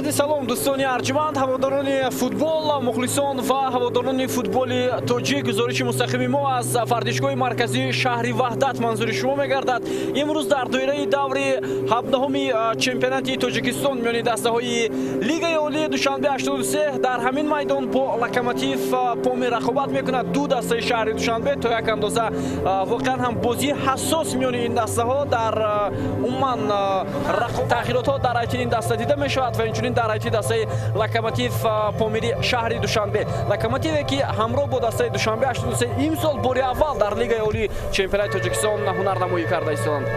Арзи салом дӯстони арҷманд, ҳаводорони футбол, мухлисон ва ҳаводорони футболи тоҷик. Гузориши мустақими мо аз варзишгоҳи марказии шаҳри Ваҳдат манзури шумо мегардад. Имрӯз дар доираи даври 17-уми чемпионати Тоҷикистон миёни дастаҳои Лигаи Олии Душанбе 83 дар ҳамин майдон бо Локомотив Помир рақобат мекунад. Ду дастаи шаҳри Душанбе то як андоза воқеан ҳам бозии ҳассос миёни ин дастаҳо дар умуман тағйиротҳо дар ҳайати ин даста дида мешавад ва инчунин дар ҳайати дастаи Локомотив Помири шаҳри Душанбе. Локомотиве ки ҳамроҳ бо дастаи Душанбе 83 имсол бори аввал дар Лигаи Олии чемпионати Тоҷикистон ҳунарнамоӣ карда истоданд.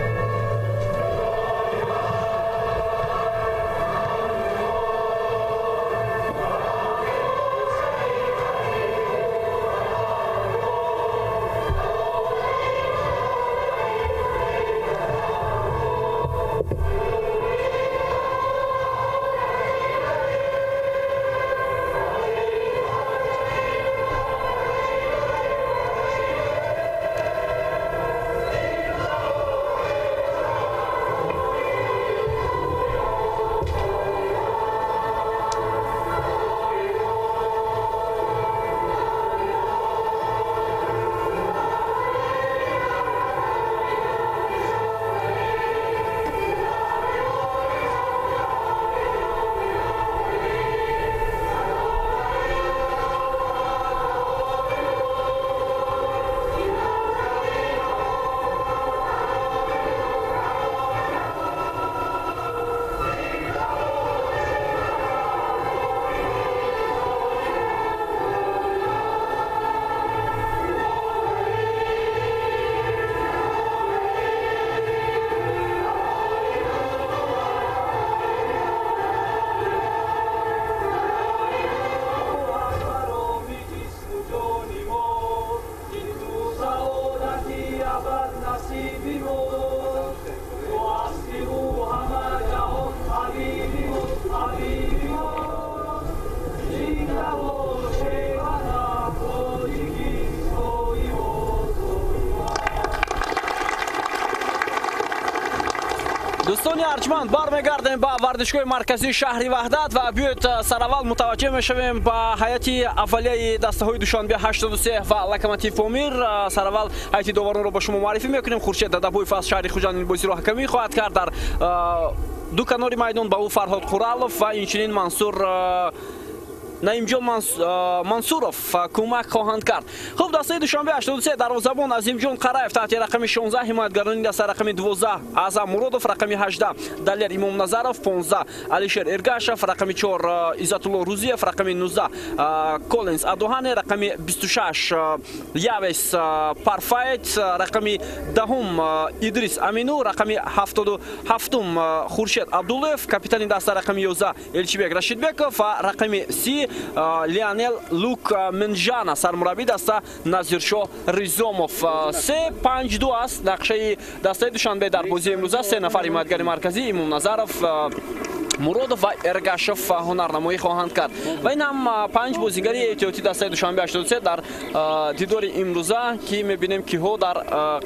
Дӯстони арҷманд, бармегардем ба варзишгоҳи марказии шаҳри Ваҳдат ва биёед сараввал мутаваҷҷеҳ мешавем ба ҳайати аввалияи дастаҳои Душанбе 83 ва Локомотив Помир. Сараввал ҳайати доваронро ба шумо муаррифӣ мекунем. Хуршед Дадабоев аз шаҳри Хуҷанд ин бозиро ҳакамӣ хоҳад кард. Дар ду канори майдон ба ӯ Фарҳод Қуралов ва инчунин Мансур Наимҷон Мансуров кӯмак хоҳанд кард. Хуб, дастаи Душанбе 83 дарвозабон Азимҷон Қараев таҳти рақами 16, ҳимоятгарони даста рақами 12 Аъзам Муродов, рақами 18 Далер Имомназаров, 15 Алишер Эргашев, рақами 4 Иззатулло Рузиев, рақами 19 Колинс Адуҳане, рақами 26 Явес Парфайт, рақами 10 Идрис Амину, рақами 77 Хуршед Абдуллоев, капитани даста рақами 11 Элчибек Рашидбеков ва рақами 30 Лионел Лук Менжана, сармурабби даста Назиршоҳ Ризомов. 3-5-2 аст нақшаи дастаи Душанбе дар бозии имрӯза. Се нафар ҳимоятгари марказӣ Имомназаров, Муродов ва Эргашев ҳунарнамоӣ хоҳанд кард. Ва ин ҳам панҷ бозигари эҳтиётии дастаи Душанбе 83 дар дидори имрӯза, ки мебинем киҳо дар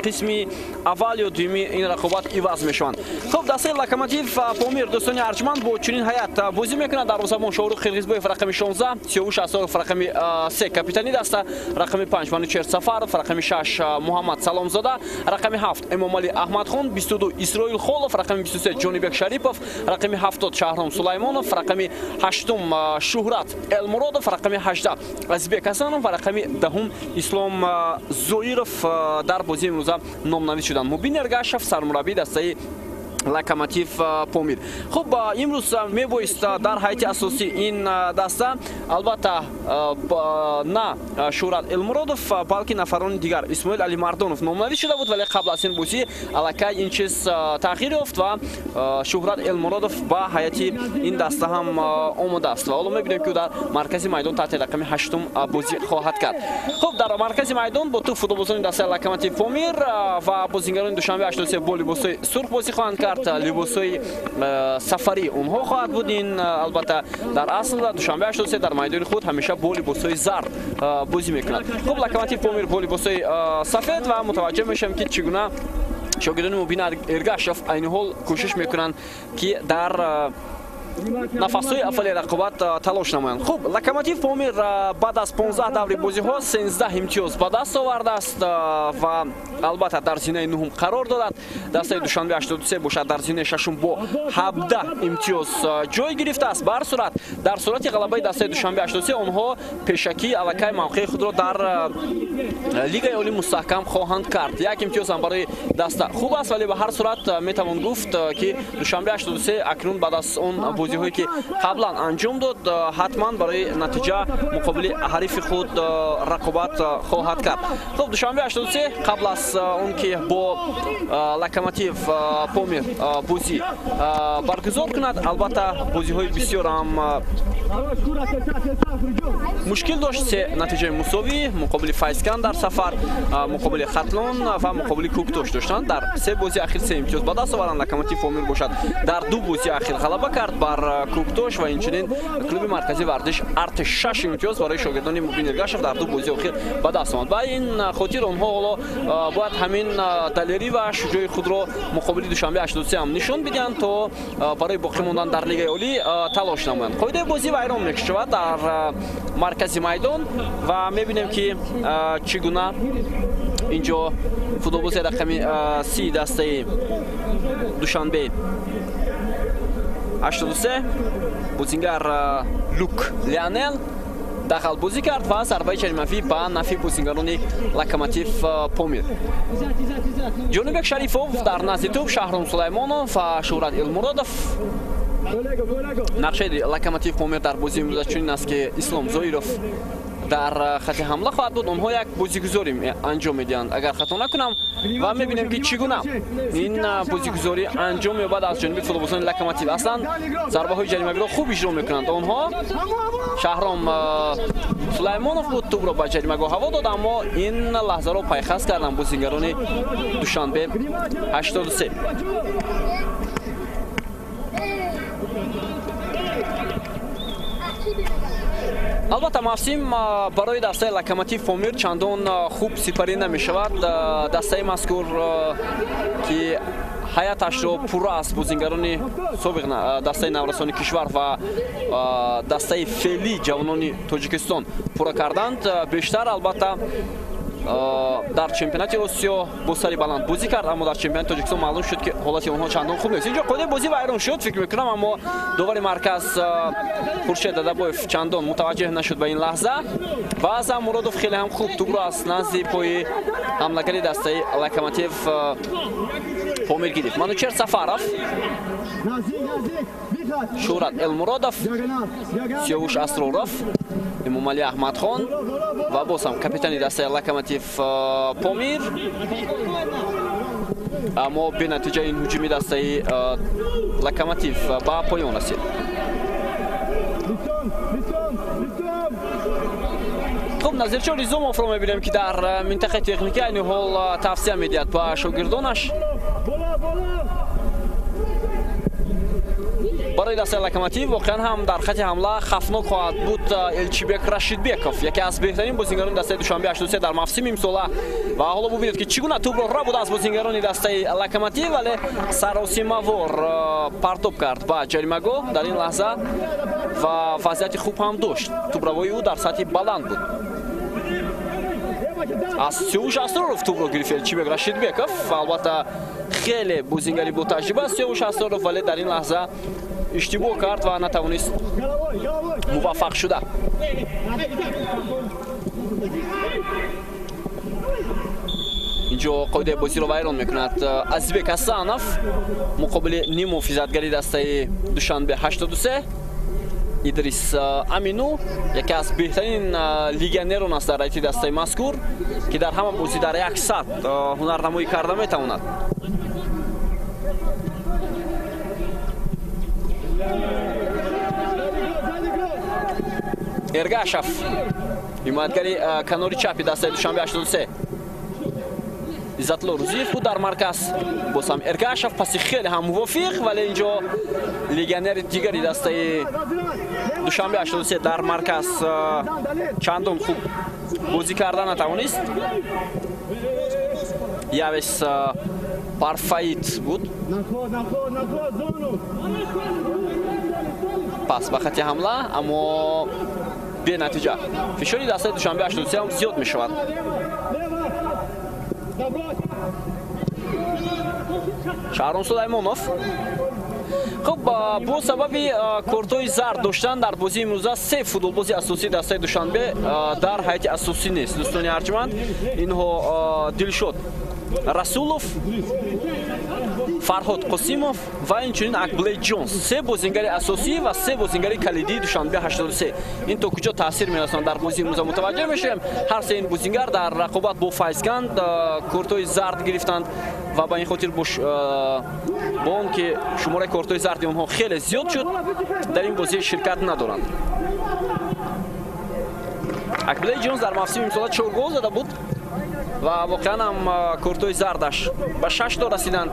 қисми аввал ё дуюми ин рақобат иваз мешаванд. Хуб, дастаи Локомотив Помир дӯстони арҷманд бо чунин ҳайат бозӣ мекунад. Дарвозабон Шоҳрух Қирғизбоев рақами 16, Сиёвуш Асоров рақами 3, капитани даста рақами 5 Манучер Сафаров, рақами 6 Муҳаммад Саломзода, рақами 7 Эмомалӣ Аҳмадхон, 22 Исроил Холов, рақами 23 Ҷонибек Шарипов, рақами 70 Шаҳром Сулаймонов, рақами 8 Шуҳрат Элмуродов, рақами 18 Азизбек Ҳасанов ва рақами 10 Ислом Зоиров дар бозии имрӯза номнавис шуданд. Мубин Эргашев сармураббии дастаи Локомотив Помир. Хуб, имрӯз мебоист дар ҳайати асосӣ ин даста албатта на Шуҳрат Элмуродов, балки нафарони дигар. Исмоил Алимардонов номнавис шуда буд, вале қабл аз ин бозӣ аллакай ин чиз тағйир ёфт ва Шуҳрат Элмуродов ба ҳайати ин даста ҳам омодааст ва ҳоло мебинем, ки ӯ дар маркази майдон таҳти рақами 8 бозӣ хоҳад кард. Хуб, дар маркази майдон бо ту футболбозони дастаи Локомотив Помир ва бозигарони Душанбе 83 бо либосҳои сурх бозӣ хоҳанд кард. Либосҳои сафарии онҳо хоҳад буд. Ин албатта дар асл Душанбе 83 дар майдони худ ҳамеша бо либосҳои зард бозӣ мекунад. Хуб, Локомотив Помир бо либосҳои сафед ва мутаваҷҷеҳ мешавем, ки чӣ гуна шогирдони Мубин Эргашев айни ҳол кӯшиш мекунанд, ки дар нафасҳои аввали рақобат талош намоянд. Хуб, Локомотив Помир баъд аз 15 даври бозиҳо 13 имтиёз ба даст овардааст ва албатта дар зинаи нуҳум қарор дорад. Дастаи Душанбе 83 бошад дар зинаи шашум бо 17 имтиёз ҷой гирифтааст. Ба ҳар сурат, дар сурати ғалабаи дастаи Душанбе 83 онҳо пешакӣ аллакай мавқеи худро дар лигаи олӣ мустаҳкам хоҳанд кард. Як имтиёз ҳам барои даста хуб аст, вале ба ҳар сурат метавон гуфт, ки Душанбе 83 акнун баъд аз он бозиҳое ки қаблан анҷом дод, ҳатман барои натиҷа муқобили ҳарифи худ рақобат хоҳад кард. Хуб, Душанбе 83 қабл аз он ки бо Локомотив Помир бозӣ баргузор кунад, албатта бозиҳои бисёр ҳам мушкил дошт. Се натиҷаи мусовӣ муқобили Файзкан дар сафар, муқобили Хатлон ва муқобили Кӯктош доштанд. Дар се бозии ахир се имтиёз ба даст оварданд. Локомотив Помир бошад дар ду бозии ахир ғалаба кард бар Кӯктош ва инчунин клуби марказии варзиш Артиш 6 имтиёз барои шогирдони Мубин Эргашев дар ду бозии охир ба даст омад. Ба ин хотир онҳо ҳоло бояд ҳамин далерӣ ва шуҷои худро муқобили Душанбе 83 ҳам нишон бидиҳанд, то барои боқӣ мондан дар лигаи олӣ талош намоянд. Қоидаи бозӣ вайрон мешавад дар маркази майдон ва мебинем, ки чӣ гуна инҷо футболбози рақами 30 дастаи Душанбе 83 бозингар Люк Леонел дахал бозӣ кард ва зарбаи ҷаримавӣ ба нафи бозингарони Локомотив Помир. Ҷонибек Шарифов дар назди тӯб, Шаҳром Сулаймонов ва Шӯҳрат Элмуродов. Нақшаи Локомотив Помир дар бозии имрӯза чунин аст, ки Ислом Зоиров дар хати ҳамла хоҳад буд. Онҳо як бозигузорӣ анҷом медиҳанд, агар хато накунам, ва мебинем, ки чӣ гуна ин бозигузорӣ анҷом меёбад аз ҷониби футболбозони Локомотив. Аслан зарбаҳои ҷаримавиро хуб иҷро мекунанд онҳо. Шаҳром Сулаймонов буд, тӯбро ба ҷаримагоҳ ҳаво дод, аммо ин лаҳзаро пайхаст карданд бозингарони Душанбе 83. Албатта мавсим барои дастаи Локомотив Помир чандон хуб сипарӣ намешавад. Дастаи мазкур, ки ҳаяташро пурра аз бозингарони собиқ дастаи наврасони кишвар ва дастаи феълии ҷавонони Тоҷикистон пурра карданд, бештар албатта дар чемпионати Осиё бо сари баланд бозӣ кард, аммо дар чемпионати Тоҷикистон маълум шуд, ки ҳолати онҳо чандон хуб нест. Инҷо қоидаи бозӣ вайрон шуд, фикр мекунам, аммо довари марказ Хуршед Дадабоев чандон мутаваҷҷеҳ нашуд ба ин лаҳза. Ва Азам Муродов хеле ҳам хуб тӯбро аз назди пои ҳамлагари дастаи Локомотив Помир гирифт. Манучер Сафаров, Шӯҳрат Элмуродов, Сиёвуш Асроров, Эмомалӣ Аҳмадхон ва боз ҳам капитани дастаи Локомотив Помир. Аммо бенатиҷа ин ҳуҷуми дастаи Локомотив ба поён расид. Хуб, Назирчо Ризомовро мебинем, ки дар минтақаи техникӣ айни ҳол тавсия медиҳад ба шогирдонаш. Барои дастаи Локомотив воқеан ҳам дар хати ҳамла хафнок хоҳад буд Элчибек Рашидбеков, яке аз беҳтарин бозингарони дастаи Душанбе 83 дар мавсими имсола. Ва ҳоло бубинед, ки чӣ гуна тӯбро рабуд аз бозингарони дастаи Локомотив, вале саросимавор партоб кард ба ҷаримагоҳ дар ин лаҳза ва вазъияти хуб ҳам дошт. Тӯбравои ӯ дар сатҳи баланд буд. Аз Сиёвуш Асроров тӯбро гирифт Элчибек Рашидбеков. Албатта хеле бозингари ботаҷриба Сиёвуш Асроров, вале дар ин лаҳза иштибоҳ кард ва натавонист муваффақ шуда. Инҷо қоидаи бозиро вайрон мекунад Азизбек Ҳасанов муқобили ниммуҳофизатгари дастаи Душанбе 83. Идрис Амину яке аз беҳтарин легионерон аст дар ҳайати дастаи мазкур, ки дар ҳама бозӣ дар як сатҳ ҳунарнамоӣ карда метавонад. Эргашев ҳимоятгари канори чапи дастаи Душанбе 83. Иззатулло Рузиев буд дар марказ. Боз ҳам Эргашев паси хеле ҳам мувофиқ, вале инҷо легионери дигари дастаи Душанбе 83 дар марказ чандон хуб бозӣ карда натавонист. Явес Парфаит буд. пас ба хати ҳамла, аммо бенатиҷа. Фишори дастаи Душанбе 83 ҳам зиёд мешавад. Шаҳром Сулаймонов. Хуб, бо сабаби кортҳои зард доштан дар бозии имрӯза се футболбози асосии дастаи Душанбе дар ҳайати асосӣ нест. Дӯстони арҷманд, инҳо Дилшод Расулов, Фарҳод Қосимов ва инчунин Акблей Ҷонс. Се бозингари асосӣ ва се бозингари калидии Душанбе 83. Ин то куҷо таъсир мерасонад дар бозии имрӯза мутаваҷҷеҳ мешавем. Ҳар се ин бозингар дар рақобат бо Файзганд кортҳои зард гирифтанд ва ба ин хотир бо он ки шумораи кортҳои зарди онҳо хеле зиёд шуд, дар ин бозӣ ширкат надоранд. Акблей Ҷонс дар мавсими имсола 4 гол зада буд ва воқеан ҳам кортҳои зардаш ба 6 то расиданд.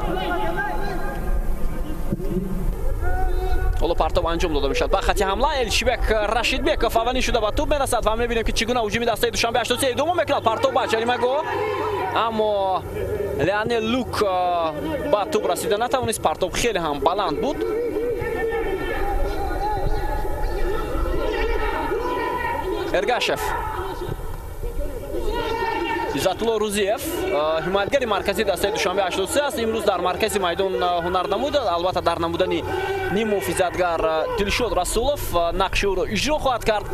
Ҳоло партоб анҷом дода мешавад ба хати ҳамла. Элчибек Рашидбеков аввалин шуда ба тӯб мерасад ва мебинем, ки чӣ гуна ҳуҷуми дастаи Душанбе 83 идома мекунад. Партоб ба ҷаримагоҳ, аммо Леонел Лук ба тӯб расида натавонист. Партоб хеле ҳам баланд буд. Эргашев, Иззатулло Рузиев, ҳимоятгари марказии дастаи Душанбе 83 аст. Имрӯз дар маркази майдон ҳунар намуд. Албатта дар намудани ним муҳофизатгар Дилшод Расулов нақши ӯро иҷро хоҳад кард.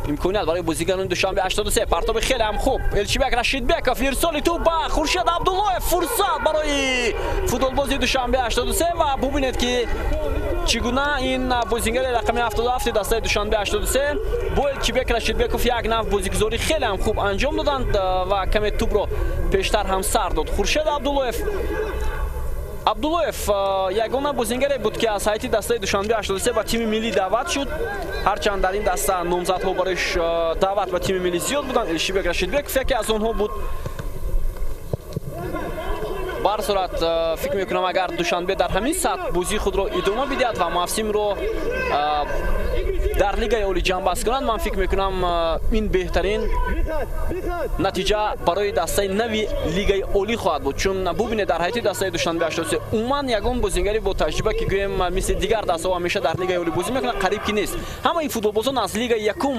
Имконият барои бозигарони Душанбе 83. Партоби хеле ҳам хуб. Элчибек Рашидбеков, ирсоли тӯб ба Хуршед Абдуллоев. Фурсат барои футболбози Душанбе 83 ва бубинед, ки чӣ гуна ин бозингари рақами 77 дастаи Душанбе 83 бо Элчибек Рашидбеков як нав бозигузорӣ хеле ҳам хуб анҷом доданд ва каме тӯбро пештар ҳам сар дод Хуршед Абдуллоев. Абдуллоев ягона бозингаре буд, ки аз ҳайати дастаи Душанбе 83 ба тими миллӣ даъват шуд. Ҳарчанд дар ин даста номзадҳо барои даъват ба тими миллӣ зиёд буданд, Элчибек Рашидбеков яке аз онҳо буд. Ба ҳар сурат фикр мекунам, агар Душанбе дар ҳамин сатҳ бозии худро идома бидиҳад ва мавсимро дар лигаи олӣ ҷамъбаст кунад, ман фикр мекунам, ин беҳтарин натиҷа барои дастаи нави лигаи олӣ хоҳад буд. Чун бубинед, дар ҳайати дастаи Душанбе 83 умуман ягон бозингари бо таҷриба, ки гӯем мисли дигар дастаҳо ҳамеша дар лигаи олӣ бозӣ мекунад, қариб ки нест. Ҳамаи футболбозон аз лигаи якум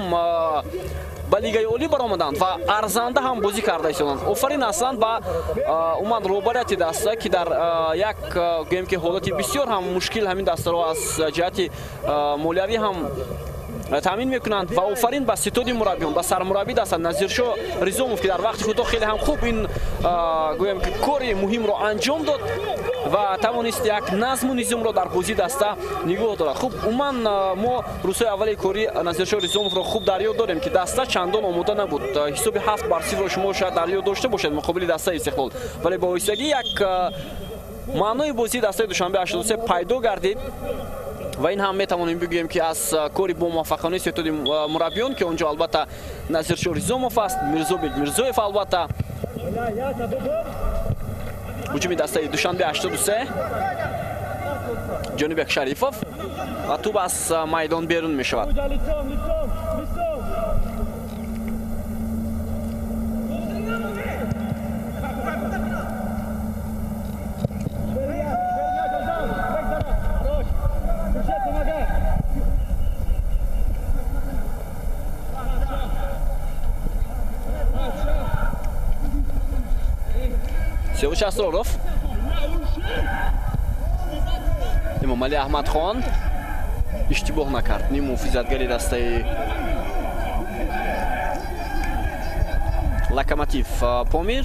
ба лигаи олӣ баромаданд ва арзанда ҳам бозӣ карда истоданд. Офарин аслан ба умуман роҳбарияти даста, ки дар як гӯем ки ҳолати бисёр ҳам мушкил ҳамин дастаро аз ҷиҳати молиявӣ ҳам таъмин мекунанд ва офарин ба ситоди мураббиён, ба сармураббии даста Назиршо Ризомов, ки дар вақти кӯтоҳ хеле ҳам хуб ин гӯем ки кори муҳимро анҷом дод ва тавонист як назму низомро дар бозии даста нигоҳ дорад. Хуб, умуман мо рӯзҳои аввали кори Назиршо Ризомовро хуб дар ёд дорем, ки даста чандон омода набуд. Ҳисоби 7-0 шумо шояд дар ёд дошта бошед муқобили дастаи Истиқлол, вале бо оҳистагӣ як маънои бозии дастаи Душанбе 83 пайдо гардид ва ин ҳам метавонем бигӯем, ки аз кори бомуваффақонаи ситоди мураббиён, ки он ҷо албатта Назиршо Ризомов аст, Мирзобек Мирзоев. Албатта ҳуҷуми дастаи Душанбе 83, Ҷонибек Шарифов ва тӯб аз майдон берун мешавад. Сиёвуш Асроров, Эмомалӣ Аҳмадхон иштибоҳ накард. Ним муҳофизатгари дастаи Локомотив Помир.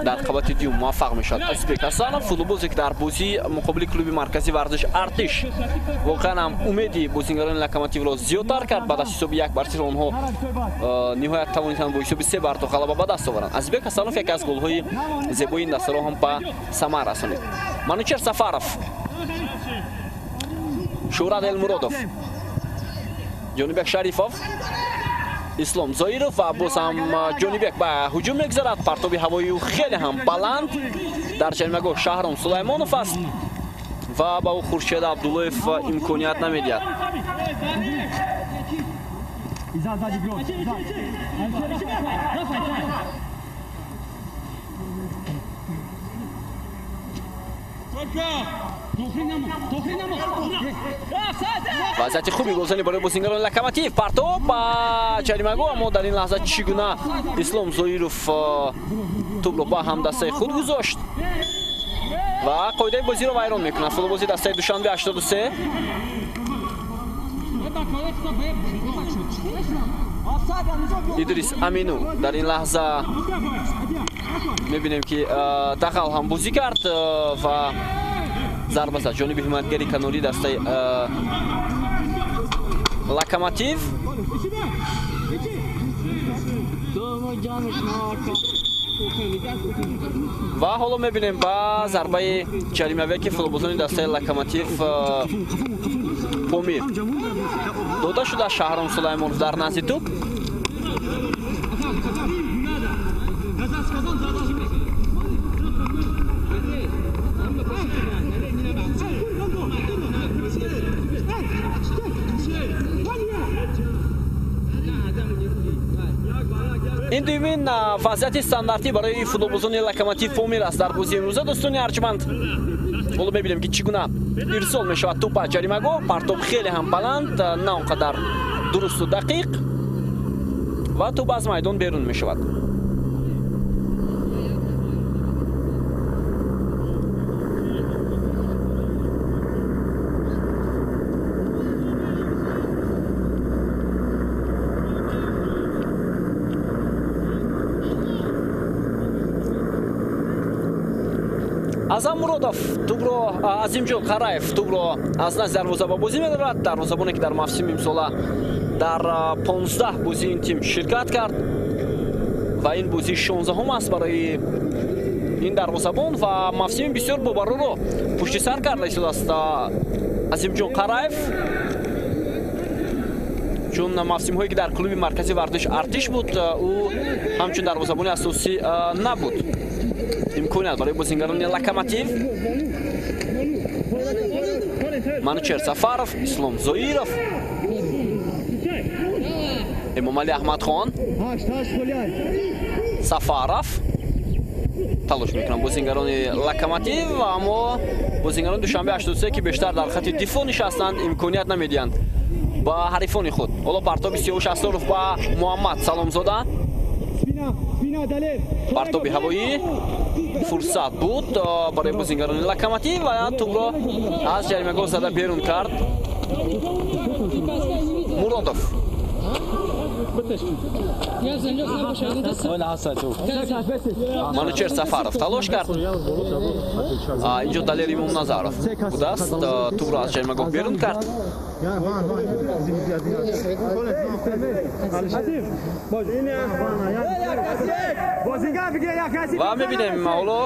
Дар қабати дуюм муваффақ мешавад Азизбек Ҳасанов, футболбозе ки дар бозии муқобили клуби марказии варзиш Артиш воқеан ҳам умеди бозингарони Локомотивро зиёдтар кард. Баъд аз ҳисоби 1-0 онҳо ниҳоят тавонистанд бо ҳисоби 3-2 ғалаба ба даст оваранд. Азизбек Ҳасанов яке аз голҳои зебои ин дастаро ҳам ба самар расонид. Манучер Сафаров, Шӯҳрат Элмуродов, Ҷонибек Шарифов, Ислом Зоиров ва боз ҳам Ҷонибек ба ҳуҷум мегузарад. Партоби ҳавоии ӯ хеле ҳам баланд. Дар ҷаримагоҳ Шаҳром Сулаймонов аст ва ба ӯ Хуршед Абдуллоев имконият намедиҳад. Вазъияти хуби голзанӣ барои бозингарони Локомотив. Партоб ба ҷаримагоҳ, аммо дар ин лаҳза чӣ гуна Ислом Зоиров тӯбро ба ҳамдастаи худ гузошт ва қоидаи бозиро вайрон мекунад. Футболбози дастаи Душанбе 83. Идрис Амину дар ин лаҳза мебинем ки дағал ҳам бозӣ кард ва зарба зад ҷониби ҳимоятгари канории дастаи Локомотив. Ва ҳоло мебинем ба зарбаи ҷаримавие ки футболбозони дастаи Локомотив Помир дода шуда. Шаҳром Сулаймонов дар назди тӯб. Ин дуюмин вазъияти стандартӣ барои футболбозони Локомотив Помир аст дар бозии имрӯза. Дӯстони арҷманд, ҳоло мебинем ки чӣ гуна ирсол мешавад тӯб ба ҷаримагоҳ. Партоб хеле ҳам баланд, на он қадар дурусту дақиқ ва тӯб аз майдон берун мешавад. Азам Муродов тӯбро, Азимҷон Қараев тӯбро аз назди дарвоза ба бозӣ медорад. Дарвозабоне ки дар мавсими имсола дар 15 бозии ин тим ширкат кард ва ин бозии 16-ум аст барои ин дарвозабон ва мавсими бисёр бобарорро пушти сар карда истодааст Азимҷон Қараев, чун мавсимҳое ки дар клуби марказии варзиш Артиш буд, ӯ ҳамчун дарвозабони асосӣ набуд. Имконият барои бозингарони Локомотив. Манучер Сафаров, Ислом Зоиров, Эмомалӣ Аҳмадхон, Сафаров талош мекунанд бозингарони Локомотив, аммо бозингарони Душанбе 83 ки бештар дар хати дифоъ нишастанд, имконият намедиҳанд ба ҳарифони худ. Ҳоло партоби Сиёвуш Асроров ба Муҳаммад Саломзода. Партоби ҳавоӣ фурсат буд барои бозингарони Локомотив ва тӯбро аз ҷаримагоҳ зада берун кард Муродов. Манучер Сафаров талош кард. Инҷо Далер Имомназаров будааст, тӯбро аз ҷаримагоҳ берун кард. Ва мебинем ҳоло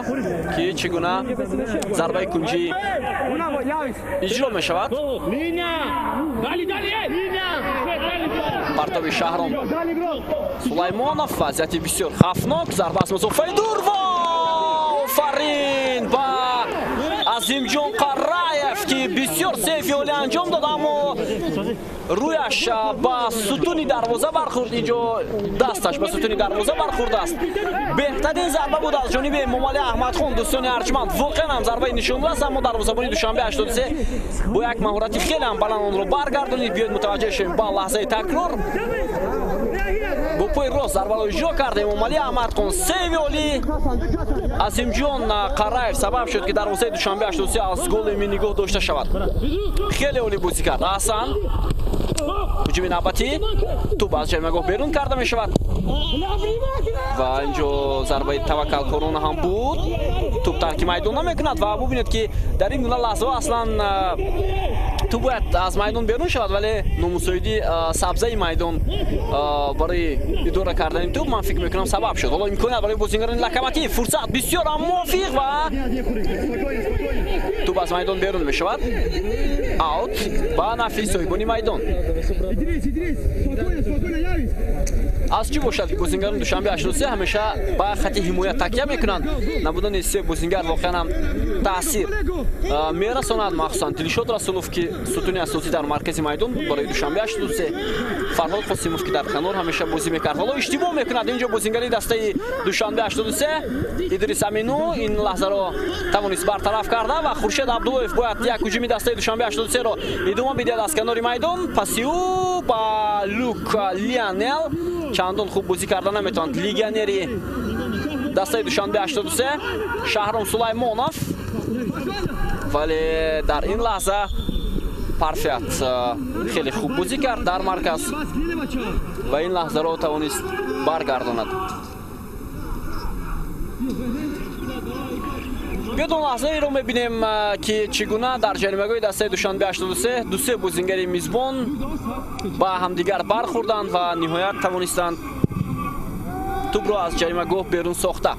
ки чӣ гуна зарбаи кунҷӣ иҷро мешавад. Партоби Шаҳром Сулаймонов, вазъияти бисёр хавфнок, зарба аз масофаи дур ва офарин ба Азимҷон Қараев ки бисёр сейфи олӣ анҷом дод, аммо рӯяш ба сутуни дарвоза бархӯрд. Инҷо дасташ ба сутуни дарвоза бархӯрдааст. Беҳтарин зарба буд аз ҷониби Эмомалӣ Аҳмадхон. Дӯстони арҷманд, воқеан ҳам зарбаи нишонрас, аммо дарвозабони Душанбе 83 бо як маҳорати хеле ҳам баланд онро баргардонид. Биёед мутаваҷҷеҳ шавем ба лаҳзаи такрор. Бо пои рост зарбаро иҷро кард Эмомалӣ Аҳмадхон. Сейви олӣ Азимҷон Қараев сабаб шуд ки дарвозаи Душанбе 83 аз голи нигоҳ дошта шавад. Хеле олӣ бозӣ кард Ҳасан. Ҳуҷуми навбатӣ, тӯб аз ҷаримагоҳ берун карда мешавад ва инҷо зарбаи таваккалкорона ҳам буд. Тӯб тарки майдон намекунад ва бубинед ки дар ин гуна лаҳзаҳо аслан тӯб бояд аз майдон берун шавад, вале номусоиди сабзаи майдон барои идора кардани тӯб ман фикр мекунам сабаб шуд. Ҳоло имконият барои бозингарони Локомотив, фурсат бисёр ҳам мувофиқ ва тӯб Тӯб аз майдон берун мешавад. Аут ба нафъи соҳибони майдон. Аз чӣ бошад ки бозингарони Душанбе 83 ҳамеша ба хати ҳимоя такя мекунанд? Набудани се бозингар воқеан ҳам таъсир мерасонад, махсусан Дилшод Расулов, ки сутуни асосӣ дар маркази майдон буд барои Душанбе 83, Фарҳод Қосимов, ки дар канор ҳамеша бозӣ мекард. Ҳоло иштибоҳ мекунад инҷо бозингари дастаи Душанбе 83 Идрис Амину ин лаҳзаро тавонист бартараф карда ва Хуршед Абдуллоев бояд як ҳуҷуми дастаи Душанбе 83-ро идома бидиҳад аз канори майдон. Паси ӯ ба Люк Лионел чандон хуб бозӣ карда наметавонад. Легионери дастаи Душанбе 83 Шаҳром Сулаймонов, вале дар ин лаҳза Парфиат хеле хуб бозӣ кард дар марказ ва ин лаҳзаро тавонист баргардонад. Биёд он лаҳзаеро мебинем, ки чӣ гуна дар ҷаримагоҳи дастаи Душанбе 83 ду-се бозингари мизбон ба ҳамдигар бархӯрданд ва ниҳоят тавонистанд тӯбро аз ҷаримагоҳ берун сохта.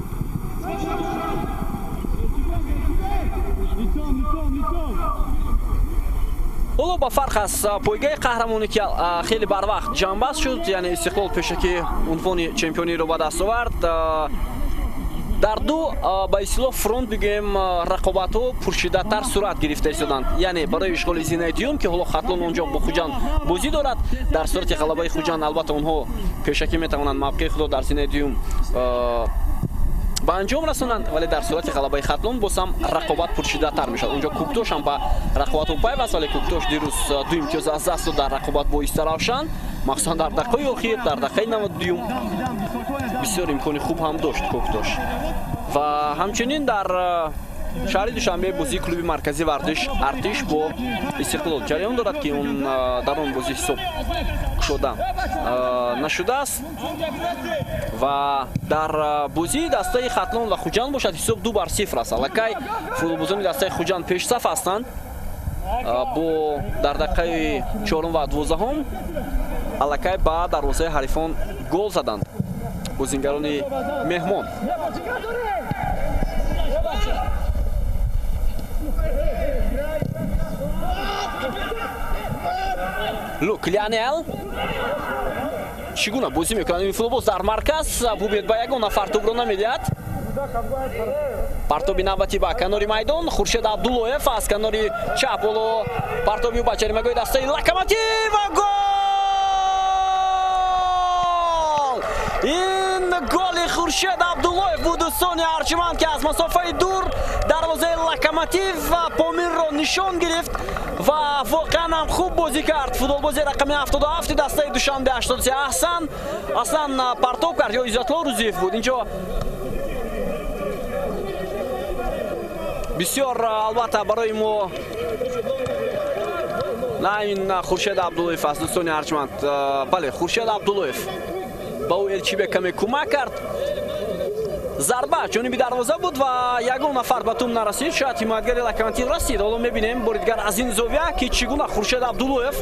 Ҳоло ба фарқ аз пойгаи қаҳрамонӣ, ки хеле барвақт ҷамъбаст шуд, яъне Истиқлол пешакӣ унвони чемпиониро ба даст овард, дар ду ба истилоҳ фронт бигӯем рақобатҳо пуршиддаттар сурат гирифта истоданд. Яъне барои ишғоли зинаи дуюм, ки ҳоло Хатлон онҷо бо Хуҷанд бозӣ дорад, дар сурати ғалабаи Хуҷанд албатта онҳо пешакӣ метавонанд мавқеи худро дар зинаи дуюм ба анҷом расонанд, вале дар сурати ғалабаи Хатлон боз ҳам рақобат пуршиддаттар мешавад. Онҷо Куктош ҳам ба рақобатҳо пайваст, вале Куктош дирӯз ду имтиёз аз даст дод дар рақобат бо Истаравшан, махсусан дар дақиқаи охир, дар дақиқаи 92 бисёр имкони хуб ҳам дошт Куктош. Ва ҳамчунин дар шаҳри Душанбе бозии клуби марказии варзиш Артиш бо Истиқлол ҷараён дорад, ки он дар он бозӣ ҳисоб кушода нашудааст ва дар бозии дастаи Хатлон ва Хуҷанд бошад ҳисоб 2-0 аст. Аллакай футболбозони дастаи Хуҷанд пешсаф ҳастанд бо дар дақиқаи 4 ва 12 аллакай ба дарвозаи ҳарифон гол заданд бозингарони меҳмон. Люк Лионел чӣ гуна бозӣ мекунад ин футболбоз дар марказ? Бубинед, ба ягон нафар тӯбро намедиҳад. Партоби навбатӣ ба канори майдон, Хуршед Абдуллоев аз канори чап, ҳоло партоби ӯ ба ҷаримагоҳи дастаи Локомотив ва гол! Ин голи Хуршед Абдуллоев буд, дӯстони арҷманд, ки аз масофаи дур дарвозаи Локомотив ва Помирро нишон гирифт ва воқеан ҳам хуб бозӣ кард. Футболбози рақами 77 дастаи Душанбе 83 Аҳсан аслан партоб кард ё Иззатло Рузиев буд. Инҷо бисёр албатта барои мо на ин Хуршед Абдуллоев аст, дӯстони арҷманд. Бале, Хуршед Абдуллоев ба ӯ Элчибек каме кӯмак кард. Зарба ҷониби дарвоза буд ва ягон нафар ба тӯб нарасид. Шояд ҳимоятгари Локомотив расид. Ҳоло мебинем бори дигар аз ин зовия, ки чӣ гуна Хуршед Абдуллоев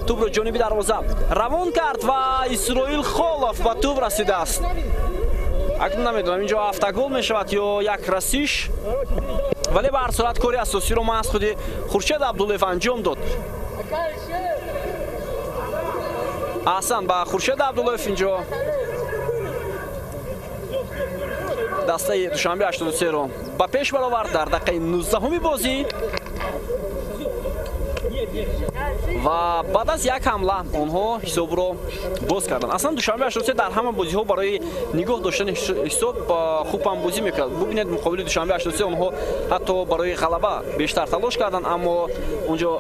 тӯбро ҷониби дарвоза равон кард ва Исроил Холов ба тӯб расидааст. Акнун намедонам инҷо автогол мешавад ё як расиш, вале ба ҳар сурат кори асосиро маҳз худи Хуршед Абдуллоев анҷом дод. Аҳсан ба Хуршед Абдуллоев. Инҷо дастаи Душанбе 83-ро ба пеш баровард дар дақиқаи 19-уми бозӣ ва баъд аз як ҳамла онҳо ҳисобро боз карданд. Аслан Душанбе 83 дар ҳама бозиҳо барои нигоҳ доштани ҳисоб хуб ҳам бозӣ мекард. Бубинед, муқобили Душанбе 83 онҳо ҳатто барои ғалаба бештар талош карданд, аммо онҷо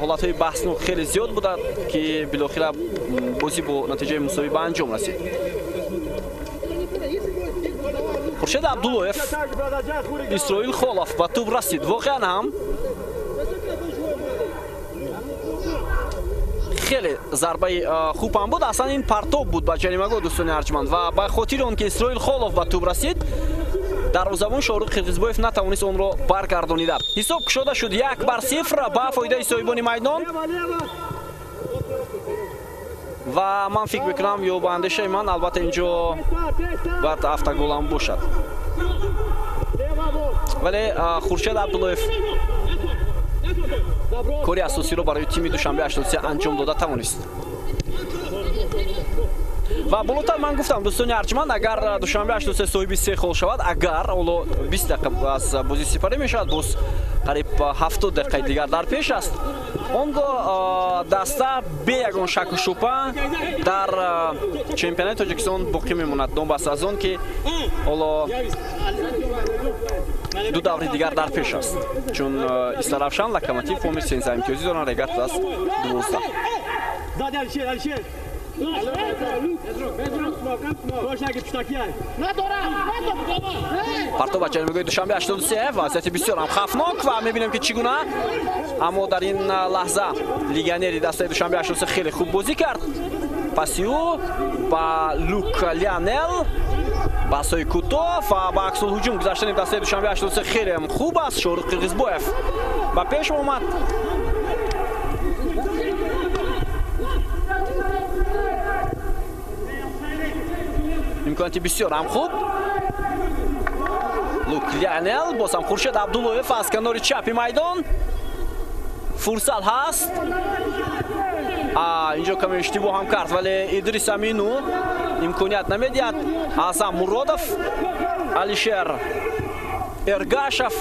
ҳолатҳои баҳснок хеле зиёд буданд, ки билохира бозӣ бо натиҷаи мусовӣ ба анҷом расид. Хуршед Абдуллоев, Исроил Холов ба тӯб расид. Воқеан ҳам хеле зарбаи хуб ҳам буд. Аслан ин партоб буд ба ҷаримагоҳ, дӯстони арҷманд, ва ба хотири он ки Исроил Холов ба тӯб расид, дарвозабон Шоҳрух Қирғизбоев натавонист онро баргардонида. Ҳисоб кушода шуд 1-0 ба фоидаи соҳибони майдон ва ман фикр мекунам, ё ба андешаи ман, албатта инҷо бояд автогол ҳам бошад. Вале Хуршед Абдуллоев кори асосиро барои тими Душанбе 83 анҷом дода тавонист. Ва болотар ман гуфтам, дӯстони арҷманд, агар Душанбе 83 соҳиби 3 хол шавад, агар ҳоло 20 дақиқа аз бозӣ сипарӣ мешавад, боз қариб 70 дақиқаи дигар дар пеш аст, он гоҳ даста бе ягон шаку шубҳа дар чемпионати Тоҷикистон боқӣ мемонад, новобаста аз он ки ҳоло 2 даври дигар дар пеш аст, чун Истаравшан, Локомотив Помир 13 имтиёзӣ доранд, Регар аст 12. Партов ба ҷанубигоҳи Душанбе 83, вазъияти бисёр ҳам хавфнок ва мебинем ки чӣ гуна, аммо дар ин лаҳза легионери дастаи Душанбе 83 хеле хуб бозӣ кард. Паси ӯ ба Лук Лионел, басои кӯтоҳ ва ба аксулҳуҷум гузаштани дастаи Душанбе 83 хеле хуб аст. Шоҳрух Қирғизбоев ба пеш омад. Имконияти бисёр ҳам хуб. Лук Лионел, боз ҳам Хуршед Абдуллоев аз канори чапи майдон. Фурсат ҳаст. Инҷо каме иштибоҳ ҳам кард, вале Идрис Амину имконият намедиҳад. Аъзам Муродов, Алишер Эргашев,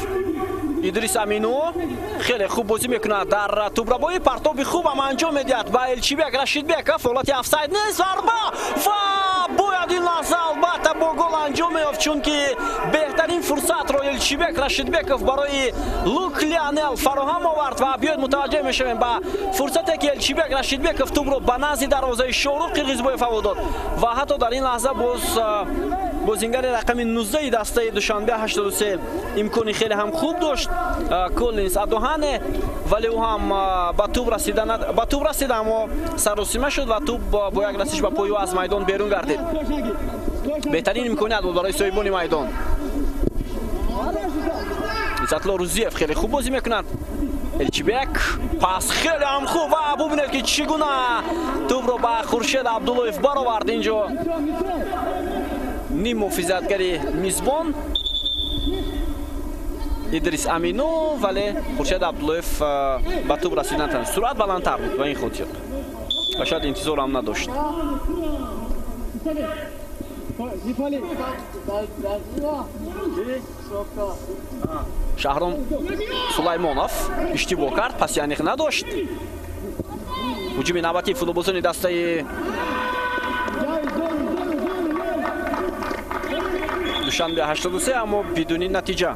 Идрис Амину хеле хуб бозӣ мекунад дар тӯбрабоӣ, партоби хуб ҳам анҷом медиҳад ба Элчибек Рашидбеков. Ҳолати офсайд нест, зарба ва бояд ин лаҳза албатта бо гол анҷом меёфт, чунки беҳтарин фурсатро Элчибек Рашидбеков барои Лук Лионел фароҳам овард. Ва биёед мутаваҷҷеҳ мешавем ба фурсате ки Элчибек Рашидбеков тӯбро ба назди дарвозаи Шоҳрух Қирғизбоев ҳаво дод ва ҳатто дар ин лаҳза боз бозингари рақами 19 дастаи Душанбе 83 имкони хеле ҳам хуб дошт, Коллинс Адоҳане, вале ӯ ҳам ба тӯб расида, аммо саросима шуд ва тӯб бо як расиш ба пои ӯ аз майдон берун гардид. Беҳтарин имконият буд барои соҳибони майдон. Иззатулло Рузиев хеле хуб бозӣ мекунад. Элчибек пас хеле ҳам хуб ва бубинед ки чӣ гуна тӯбро ба Хуршед Абдуллоев баровард. Инҷо ним муҳофизатгари мизбон Идрис Амину, вале Хуршед Абдуллоев ба тӯб расида натавонист. Суръат баландтар буд ба ин хотир ва шояд интизор ҳам надошт. Шаҳром Сулаймонов иштибоҳ кард, паси аниқ надошт. Ҳуҷуми навбатии футболбозони дастаи Душанбе 83, аммо бидуни натиҷа.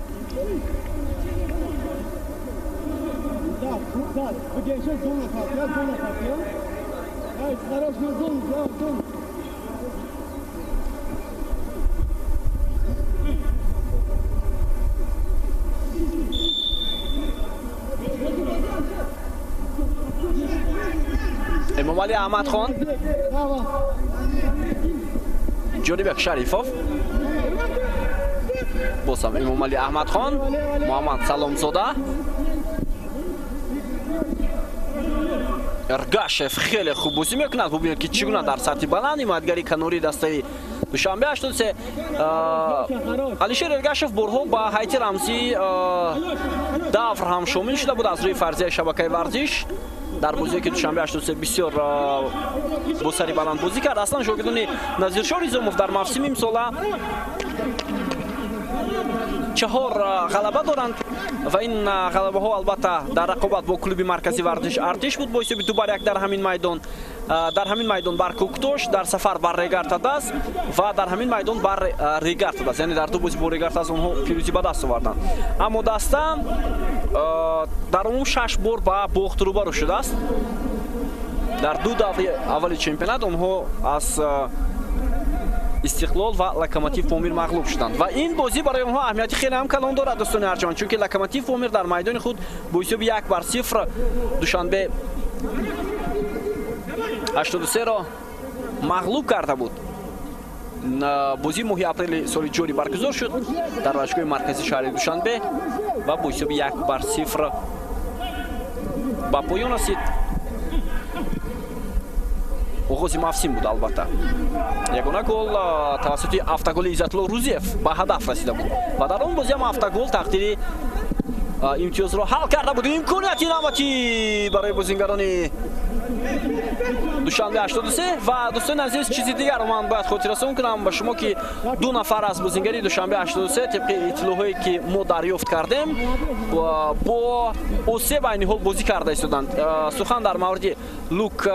Эмомалӣ Аҳмадхон, Ҷонибек Шарифов, боз ҳам Эмомалӣ Аҳмадхон, Муҳаммад Саломзода, Эргашев хеле хуб бозӣ мекунад. Бубинед ки чӣ гуна дар сатҳи баланд ҳимоятгари канории дастаи Душанбе 83. Алишер Эргашев борҳо ба ҳайати рамзии давр ҳам шомил шуда буд аз рӯи фарзияи шабакаи варзиш. Дар бозие ки Душанбе 83 бисёр бо сари баланд бозӣ кард. Аслан шогирдони Назиршоҳ Низомов дар мавсими имсола 4 ғалаба доранд ва ин ғалабаҳо албатта дар рақобат бо клуби марказии варзиш Артиш буд бо ҳисоби 2-1 дар ҳамин майдон. Дар ҳамин майдон бар Кӯктош, дар сафар бар Регар-ТадАЗ ва дар ҳамин майдон бар Регар-ТадАЗ, яъне дар ду бозӣ бо Регар-ТадАЗ онҳо пирӯзӣ ба даст оварданд. Аммо даста дар умум 6 бор ба бохт рӯбарӯ шудааст. Дар ду даври аввали чемпионат онҳо аз Истиқлол ва Локомотив Помир мағлуб шуданд ва ин бозӣ барои онҳо аҳамияти хеле ҳам калон дорад, дӯстони арҷманд, чунки Локомотив Помир дар майдони худ бо ҳисоби 1-0 Душанбе 83-ро мағлуб карда буд. Бозӣ моҳи апрели соли ҷорӣ баргузор шуд дар варзишгоҳи марказии шаҳри Душанбе ва бо ҳисоби 1-0 ба поён расид. Оғози мавсим буд албатта. Ягона гол тавассути автоголи Иззатулло Рузиев ба ҳадаф расида буд ва дар он бозӣ ҳам автогол тақдири имтиёзро ҳал карда буд. Имконияти навбатӣ барои бозингарони Душанбе 83. Ва дӯстони азиз, чизи дигарро ман бояд хотиррасон кунам ба шумо, ки ду нафар аз бозингари Душанбе 83 тибқи иттилоъҳое ки мо дарёфт кардем бо осеб айни ҳол бозӣ карда истоданд. Сухан дар мавриди Лук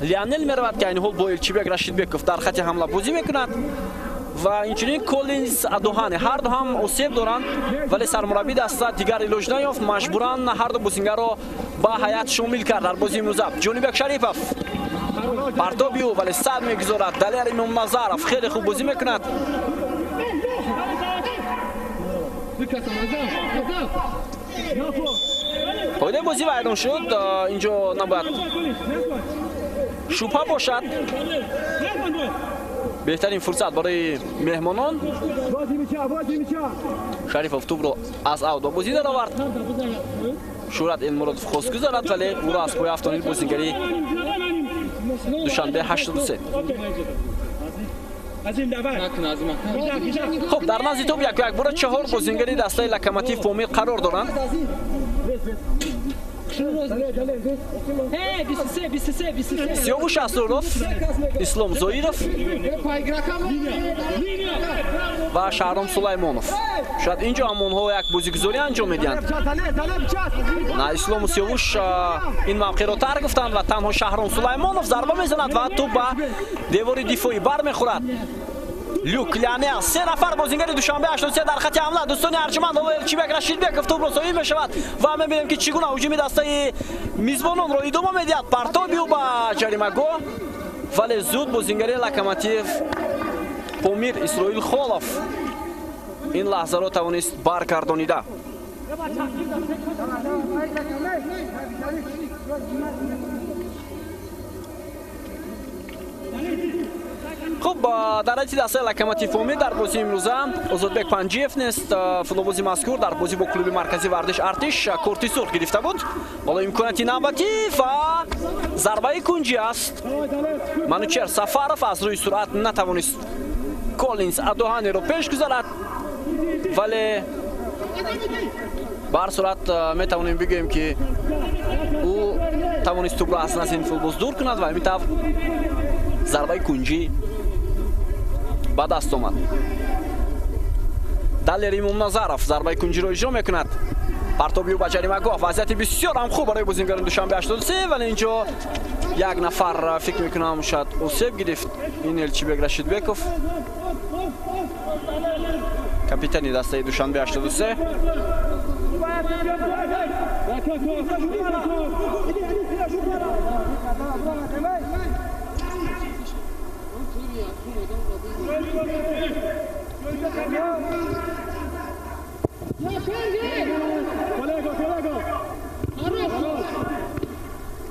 Лионел меравад, ки айни ҳол бо Элчибек Рашидбеков дар хати ҳамла бозӣ мекунад ва инчунин Коллинз Адоҳани. Ҳар ду ҳам осеб доранд, вале сармураббӣ даста дигар илоҷ наёфт, маҷбуран ҳар ду бозингарро ба ҳайат шомил кард дар бозии имрӯза. Ҷонибек Шарипов партоби ӯ, вале сад мегузорад. Далер Имомназаров хеле хуб бозӣ мекунад. Қоидаи бозӣ вайрон шуд, инҷо набояд шубҳа бошад. Беҳтарин фурсат барои меҳмонон. Шарифов тӯбро аз аут ба бозӣ даровард. Шӯҳрат Элмуродов хост гузарад, вале ӯро аз пои афтонид бозингари Душанбе 83. Хуб, дар назди тӯб яку якбора чаҳор бозингари дастаи Локомотив Помир қарор доранд. Сиёвуш Асроров, Ислом Зоиров ва Шаҳром Сулаймонов. Шояд инҷо ҳам онҳо як бозигузорӣ анҷом медиҳанд. На, Ислому Сиёвуш ин мавқеъро тарк гуфтанд ва танҳо Шаҳром Сулаймонов зарба мезанад ва тӯб ба девори дифоӣ бармехӯрад. Люк Лионел, се нафар бозингари Душанбе 83 дар хати ҳамла. Дӯстони арҷманд, ҳоло Элчибек Рашидбеков тӯбро соҳиб мешавад ва мебинем, ки чӣ гуна ҳуҷуми дастаи мизбононро идома медиҳад. Партоби ӯ ба ҷаримагоҳ, вале зуд бозингари Локомотив Помир Исроил Холов ин лаҳзаро тавонист баргардонида. Хуб, дар ҳайати дастаи Локомотив Помир дар бозии имрӯза Озодбек Панҷиев нест. Футболбози мазкур дар бозӣ бо клуби марказии варзиш Артиш корти сурх гирифта буд. Ҳоло имконияти навбатӣ ва зарбаи кунҷӣ аст. Манучер Сафаров аз рӯи суръат натавонист Коллинз Адоҳаниро пеш гузарад, вале ба ҳар сурат метавонем бигӯем, ки ӯ тавонист тӯбро аз назди ин футболбоз дур кунад ва ҳамин тавр зарбаи кунҷӣ ба даст омад. Далер Имомназаров зарбаи кунҷиро иҷро мекунад. Партоби ӯ ба ҷаримагоҳ. Вазъияти бисёр ҳам хуб барои бозингарони Душанбе 83, вале инҷо як нафар фикр мекунам шояд осеб гирифт. Ин Элчибек Рашидбеков, капитани дастаи Душанбе 83.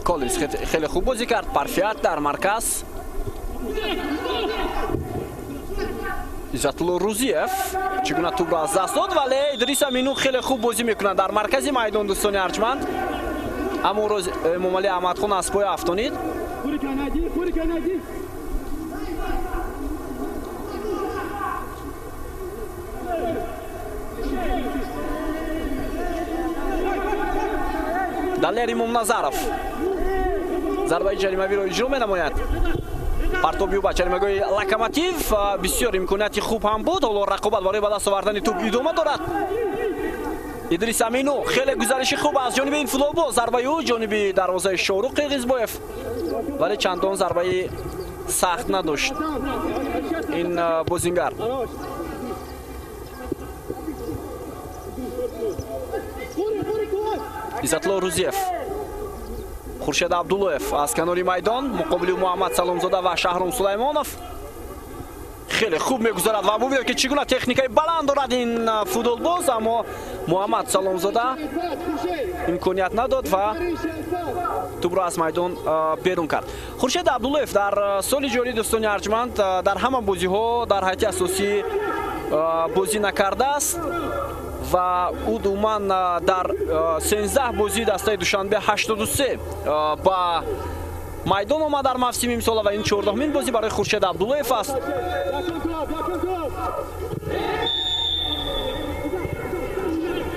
Коллинз хеле хуб бозӣ кард. Парфиат дар марказ. Иззатулло Рузиев чӣ гуна тӯбро аз даст дод, вале Идрис Амину хеле хуб бозӣ мекунад дар маркази майдон. Дӯстони арҷманд, аммо ӯро Эмомалӣ Аҳмадхон аз пои афтонид. Далер Имомназаров зарбаи ҷаримавиро иҷро менамояд. Партоби ӯ ба ҷаримагоҳи Локомотив. Бисёр имконияти хуб ҳам буд. Ҳоло рақобат барои ба даст овардани тӯб идома дорад. Идрис Амину хеле гузариши хуб аз ҷониби ин футболбоз. Зарбаи ӯ ҷониби дарвозаи Шоҳрух Қирғизбоев, вале чандон зарбаи сахт надошт ин бозингар. Иззатулло Рузиев, Хуршед Абдуллоев аз канори майдон муқобили Муҳаммад Саломзода ва Шаҳром Сулаймонов. Хеле хуб мегузарад ва бубинед, ки чӣ гуна техникаи баланд дорад ин футболбоз, аммо Муҳаммад Саломзода имконият надод ва тӯбро аз майдон берун кард. Хуршед Абдуллоев дар соли ҷорӣ, дӯстони арҷманд, дар ҳама бозиҳо дар ҳайати асосӣ бозӣ накардааст ва ӯ умуман дар 13 бозии дастаи Душанбе 83 ба майдон омад дар мавсими имсола ва ин 14-мин бозӣ барои Хуршед Абдуллоев аст.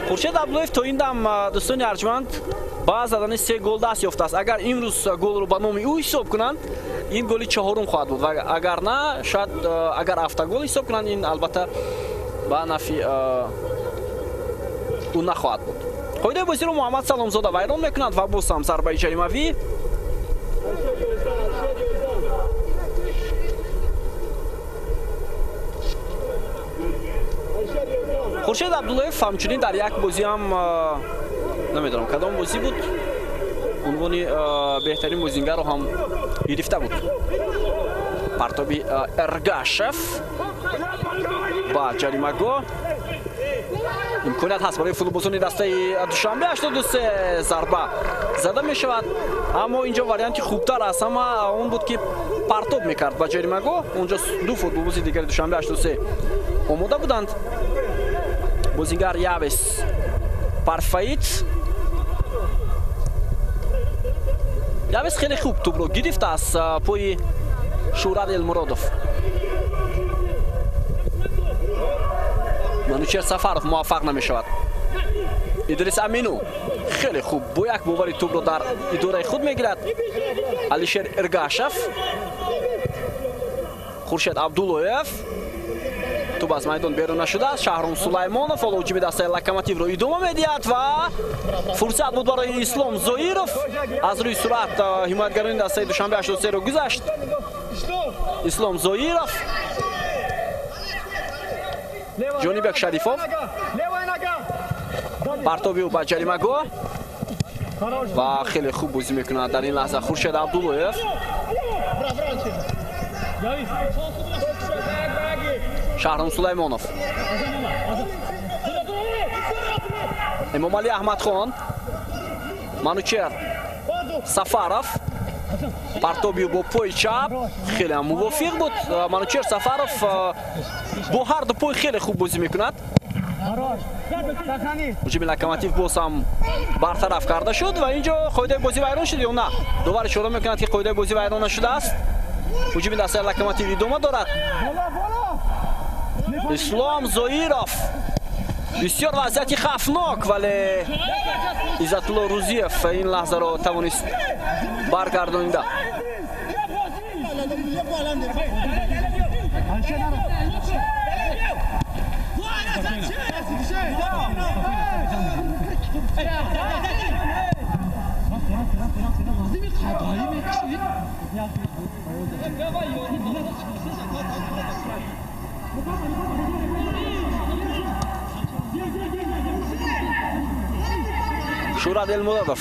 Хуршед Абдуллоев то ин дам, дӯстони арҷманд, ба задани 3 гол даст ёфтааст. Агар имрӯз голро ба номи ӯ ҳисоб кунанд, ин голи чаҳорум хоҳад буд ва агар на, шояд агар автогол ҳисоб кунанд, ин албатта ба нафи ӯ нахоҳад буд. Қоидаи бозиро Муҳаммад Саломзода вайрон мекунад ва боз ҳам зарбаи ҷаримавӣ. Хуршед Абдуллоев ҳамчунин дар як бозӣ ҳам, намедонам кадом бозӣ буд, унвони беҳтарин бозингарро ҳам гирифта буд. Партоби Эргашев ба ҷаримагоҳ. Имконият ҳаст барои футболбозони дастаи Душанбе 83, зарба зада мешавад, аммо инҷо варианти хубтар аз ҳама он буд, ки партоб мекард ба ҷаримагоҳ. Онҷо ду футболбози дигари Душанбе 83 омода буданд. Бозингар Явес Парфаид. Явес хеле хуб тӯбро гирифт аз пои Шӯрат Элмуродов. Манучер Сафаров муваффақ намешавад. Идрис Амину хеле хуб бо як бовари тӯбро дар идораи худ мегирад. Алишер Эргашев, Хуршед Абдуллоев, тӯб аз майдон берун нашудааст. Шаҳром Сулаймонов ҳоло ҳуҷуми дастаи Локомотивро идома медиҳад ва фурсат буд барои Ислом Зоиров. Аз рӯи суръат ҳимоятгарони дастаи Душанбе 83-ро гузашт. Ислом Зоиров, Ҷонибек Шарифов, партоби ӯ ба ҷаримагоҳ ва хеле хуб бозӣ мекунад дар ин лаҳза Хуршед Абдуллоев. Шаҳром Сулаймонов, Эмомалӣ Аҳмадхон, Манучер Сафаров, партоби бо пои чап хеле ҳам мувофиқ буд. Манучер Сафаров бо ҳар ду пой хеле хуб бозӣ мекунад. Ҳуҷуми Локомотив боз ҳам бартараф карда шуд ва инҷо қоидаи бозӣ вайрон шуд ё на? Довар ишора мекунад, ки қоидаи бозӣ вайрон нашудааст. Ҳуҷуми дастаи Локомотив идома дорад. Ислом Зоиров, бисёр вазъияти хавфнок, вале Иззатулло Рузиев ин лаҳзаро тавонист баргардонида. Шӯрат Элмуродов,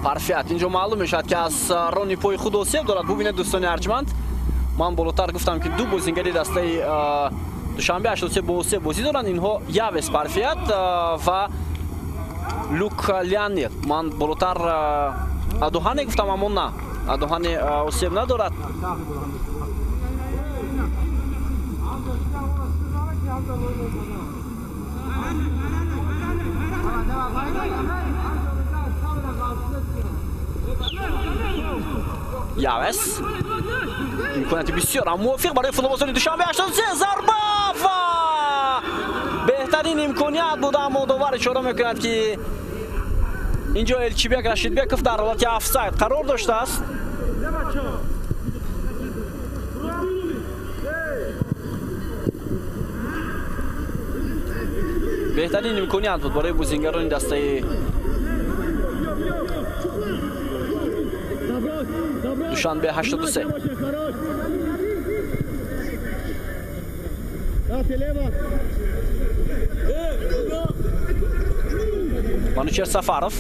Парфиат инҷо маълум мешавад, ки аз рони пои худ осеб дорад. Бубинед, дӯстони арҷманд, ман болотар гуфтам, ки ду бозингари дастаи Душанбе 83 бо осеб бозӣ доранд. Инҳо Явес Парфиат ва Люк Леонел. Ман болотар Адуҳане гуфтам, аммо на, Адуҳане осеб надорад. Явес, имконияти бисёр ҳам мувофиқ барои футболбозони Душанбе 83, зарба ва беҳтарин имконият буд, аммо довар ишора мекунад, ки инҷо Элчибек Рашидбеков дар ҳолати офсайд қарор доштааст. Беҳтарин имконият буд барои бозингарони дастаи Душанбе 83. Манучер Сафаров.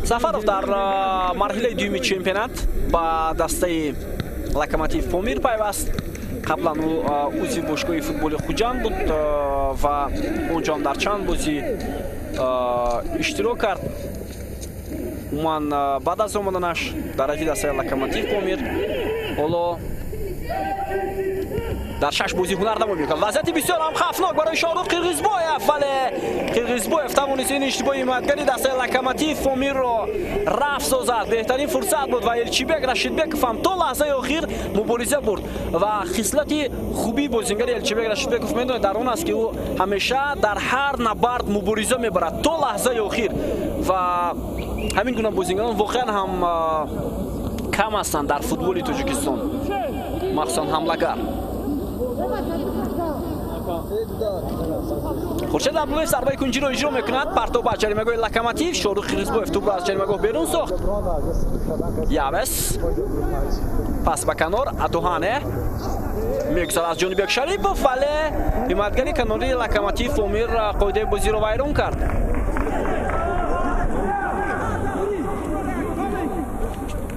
Сафаров дар марҳилаи дуюми чемпионат ба дастаи Локомотив Помир пайваст. Қаблан ӯ узви бошгоҳи футболи Хуҷанд буд ва онҷо ҳам дар чанд бозӣ иштирок кард. Умуман баъд аз омаданаш дар ҳайати дастаи Локомотив Помир ҳоло дар 6 бозӣ ҳунарнамоӣ мекунад. Вазъияти бисёр ҳам хавфнок барои Шоҳрух Қирғизбоев, вале Қирғизбоев тавонист ин иштибоҳи ҳимоятгари дастаи Локомотив Помирро рафт созад. Беҳтарин фурсат буд ва Элчибек Рашидбеков ҳам то лаҳзаи охир мубориза бурд ва хислати хубии бозингари Элчибек Рашидбеков медонед дар он аст, ки ӯ ҳамеша дар ҳар набард мубориза мебарад то лаҳзаи охир ва ҳамин гуна бозингарон воқеан ҳам кам ҳастанд дар футболи Тоҷикистон, махсусан ҳамлагар. Хуршед Абдуллоев зарбаи кунҷиро иҷро мекунад. Партоб ба ҷаримагоҳи Локомотив. Шоҳрух Қирғизбоев тӯбро аз ҷаримагоҳ берун сохт. Явес пас ба канор Адуҳане мегузарад аз Ҷонибек Шарипов, вале ҳимоятгари канории Локомотив Помир қоидаи бозиро вайрон кард.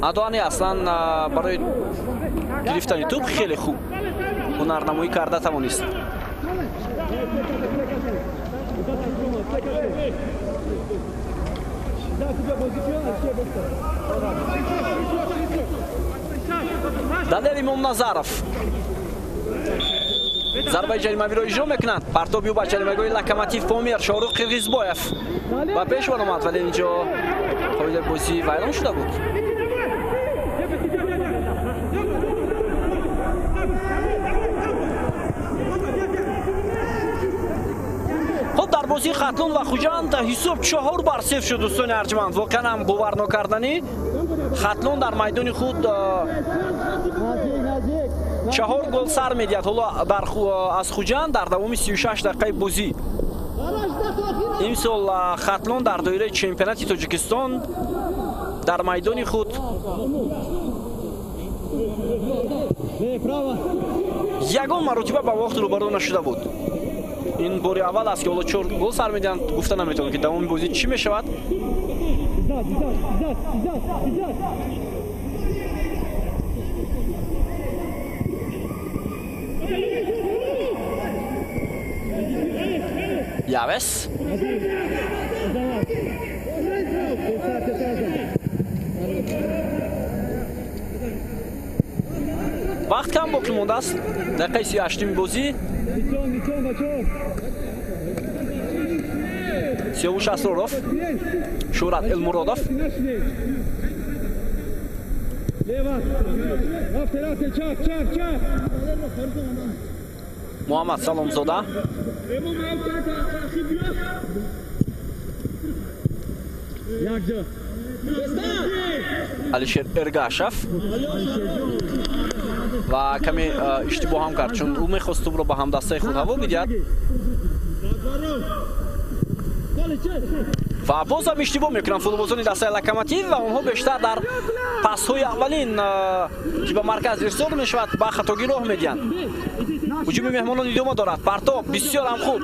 Адуҳане аслан барои гирифтани тӯб хеле хуб ҳунарнамоӣ карда тавонист. Далер Имомназаров зарбаи ҷаримавиро иҷро мекунад. Партоби ӯ ба ҷаримагоҳи Локомотив Помир. Шоҳрух Қирғизбоев ба пеш баромад, вале инҷо қоидаи бозӣ вайрон шуда буд. Хуб, дар бозии Хатлон ва Хуҷанд ҳисоб 4-0 шуд, дӯстони арҷманд. Воқеан ҳам боварнокарданӣ. Хатлон дар майдони худ 4 гол сар медиҳад ҳоло аз Хуҷанд дар давоми 36 дақиқаи бозӣ. Имсол Хатлон дар доираи чемпионати Тоҷикистон дар майдони худ ягон маротиба ба вақт рӯбарӯ нашуда буд. Ин бори аввал аст, ки ҳоло 4 гол сар медиҳанд. Гуфта наметавонем, ки давоми бозӣ чӣ мешавад. Явес вақт кам боқӣ мондааст. Дақиқаи 38-ми бозӣ. Сиёвуш Асроров, Шӯҳрат Элмуродов. Муҳаммад Саломзода. Алишер Эргашев ва каме иштибоҳ ҳам кард, чун ӯ мехост тӯбро ба ҳамдастаи худ ҳаво бидиҳад ва боз ҳам иштибоҳ мекунанд футболбозони дастаи Локомотив ва онҳо бештар дар пасҳои аввалин, ки ба марказ ирсол мешавад, ба хатогӣ роҳ медиҳанд. Ҳуҷуми меҳмонон идома дорад. Партоб бисёр ҳам хуб.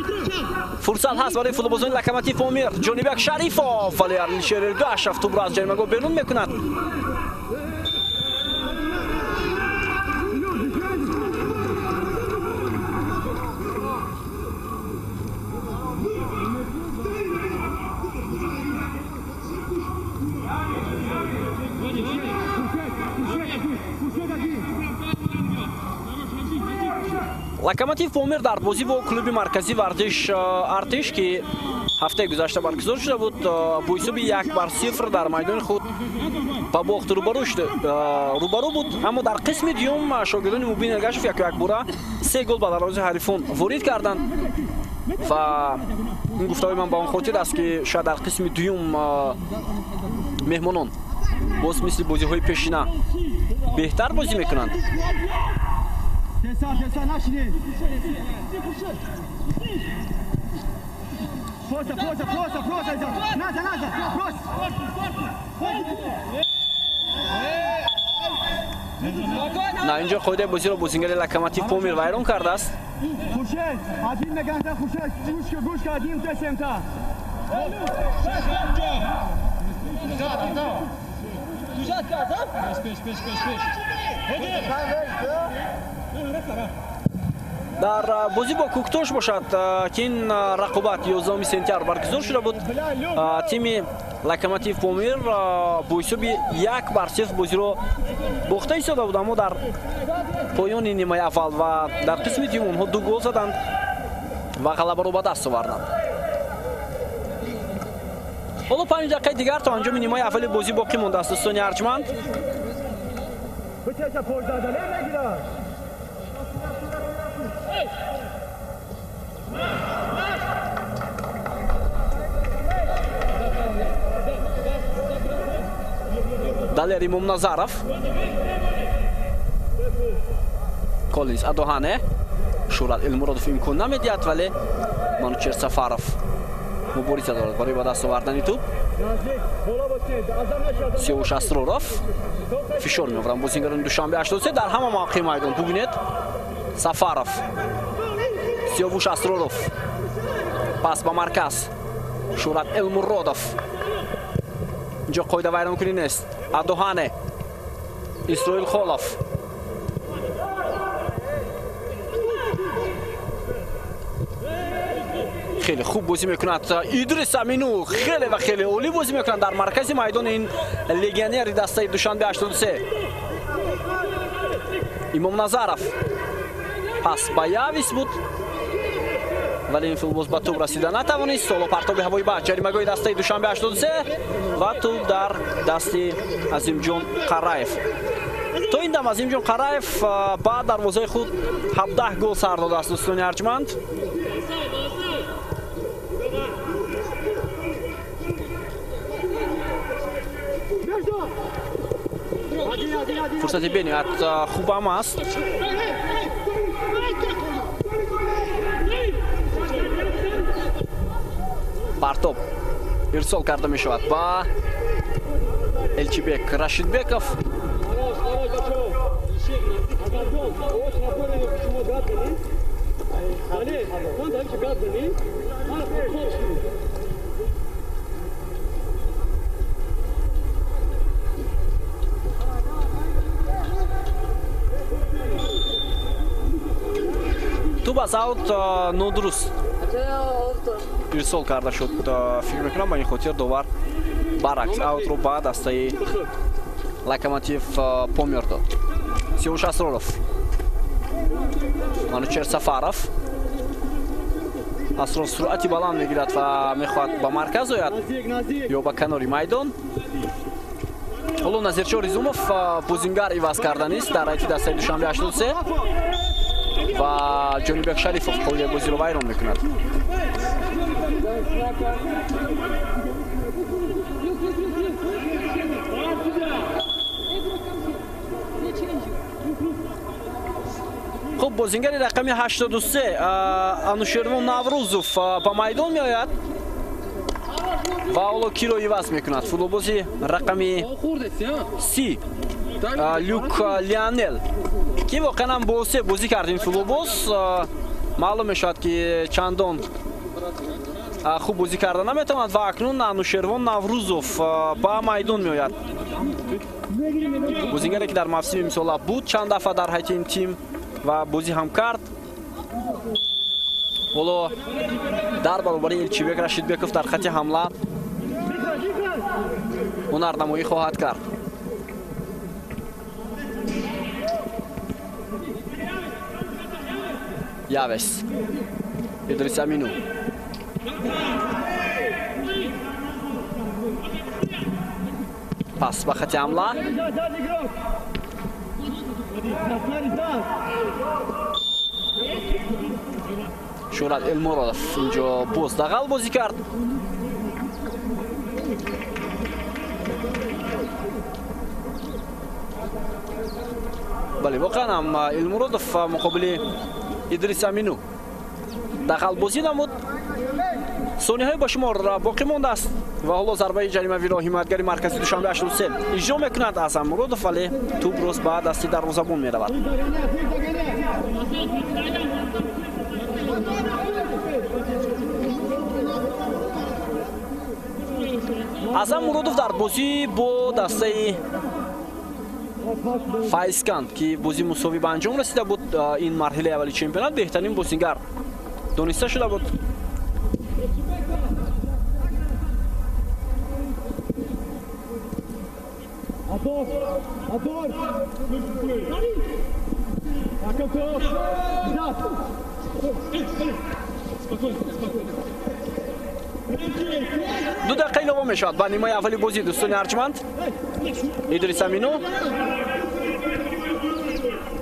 Фурсат ҳаст барои футболбозони Локомотив Помир. Ҷонибек Шарифов, вале Алишер Эргашев тӯбро аз ҷаримагоҳ берун мекунад. Локомотив Помир дар бозӣ бо клуби марказии варзиш Артиш, ки ҳафтаи гузашта баргузор шуда буд, бо ҳисоби 1-0 дар майдони худ ба бохт рӯбарӯ буд. Аммо дар қисми дуюм шогирдони Мубин Эргашев яку якбора 3 гол ба дарвозаи ҳарифон ворид карданд ва ин гуфтаҳои ман ба он хотир аст, ки шояд дар қисми дуюм меҳмонон боз мисли бозиҳои пешина беҳтар бозӣ мекунанд. На инҷо қоидаи бозиро бозингари Локомотив Помир вайрон кардааст. Дар бозӣ бо Куктош бошад, ки ин рақобат 11 сентябр баргузор шуда буд, тими Локомотив Помир бо ҳисоби 1-0 бозиро бохта истода буд, аммо дар поёни нимаи аввал ва дар қисми дуюм онҳо 2 гол заданд ва ғалабаро ба даст оварданд. Ҳоло 5 дақиқаи дигар то анҷоми нимаи аввали бозӣ боқӣ мондааст, дӯстони арҷманд. Далер Имомназаров, Коллинз Адоҳане, Шӯрат Элмуродов имкон намедиҳад, вале Манучер Сафаров мубориза дорад барои ба даст овардани тӯб. Сиёвуш Асроров фишор меоваранд бозингарони Душанбе 83 дар ҳама мавқеи майдон. Бубинед, Сафаров, Сиёвуш Асроров, пас ба марказ, Шӯрат Элмуродов. Инҷо қоида вайронкунӣ нест. Адоҳане, Исроил Холов, хеле хуб бозӣ мекунад Идрис Амину, хеле ва хеле олӣ бозӣ мекунад дар маркази майдони ин легионери дастаи Душанбе 83. Имомназаров, пас ба Явис буд, вале ин футболбоз ба тӯб расида натавонист. Соло партоби ҳавои ба ҷаримагоҳи дастаи Душанбе 83 ва тӯб дар дасти Азимҷон Қараев. То ин дам Азимҷон Қараев ба дарвозаи худ 17 гол сар додааст, дӯстони арҷманд. Фурсати бениҳоят хубам аст. Партоб ирсол карда мешавад ба Элчибек Рашидбеков. Тӯб аз аут нодуруст ирсол карда шуд. Фикр мекунам, ба ин хотир довар баръакс аутро ба дастаи Локомотив Помир дод. Сиёвуш Асроров, Манучер Сафаров. Асроров суръати баланд мегирад ва мехоҳад ба марказ ояд ё ба канори майдон. Ҳоло Назиршоҳ Ризумов бозингар иваз карданист дар ҳайати дастаи Душанбе 83 ва Ҷонибек Шарифов қоидаи бозиро вайрон мекунад. Хуб, бозингари рақами 83 Анушервон Наврӯзов ба майдон меояд ва ҳоло киро иваз мекунад? Футболбози рақами 30 Люк Лионел, ки воқеан ҳам бо се бозӣ кард ин футболбоз. Маълум мешавад, ки чандон хуб бозӣ карда наметавонад ва акнун Анушервон Наврӯзов ба майдон меояд. Бозингаре, ки дар мавсими имсола буд чанд дафъа дар ҳайати ин тим ва бозӣ ҳам кард. Ҳоло дар баробари Элчибек Рашидбеков дар хати ҳамла ҳунарнамоӣ хоҳад кард. Явес, Идрис Амину, пас ба хати ҳамла. Шӯрат Элмуродов инҷо боз дағал бозӣ кард. Бале, воқеан ҳам Элмуродов муқобили Идрис Амину дағал бозӣ намуд. Сониҳои ба шумор боқӣ мондааст ва ҳоло зарбаи ҷаримавиро ҳимоятгари маркази Душанбе 83 иҷро мекунад Азам Муродов, вале тӯб рост ба дасти дарвозабон меравад. Азам Муродов дар бозӣ бо дастаи Файзканд, ки бозӣ мусовӣ ба анҷом расида буд, ин марҳилаи аввали чемпионат беҳтарин бозингар дониста шуда буд. Ду дақиқа илова мешавад ба нимаи аввали бозӣ, дӯстони арҷманд. Идрис Амину,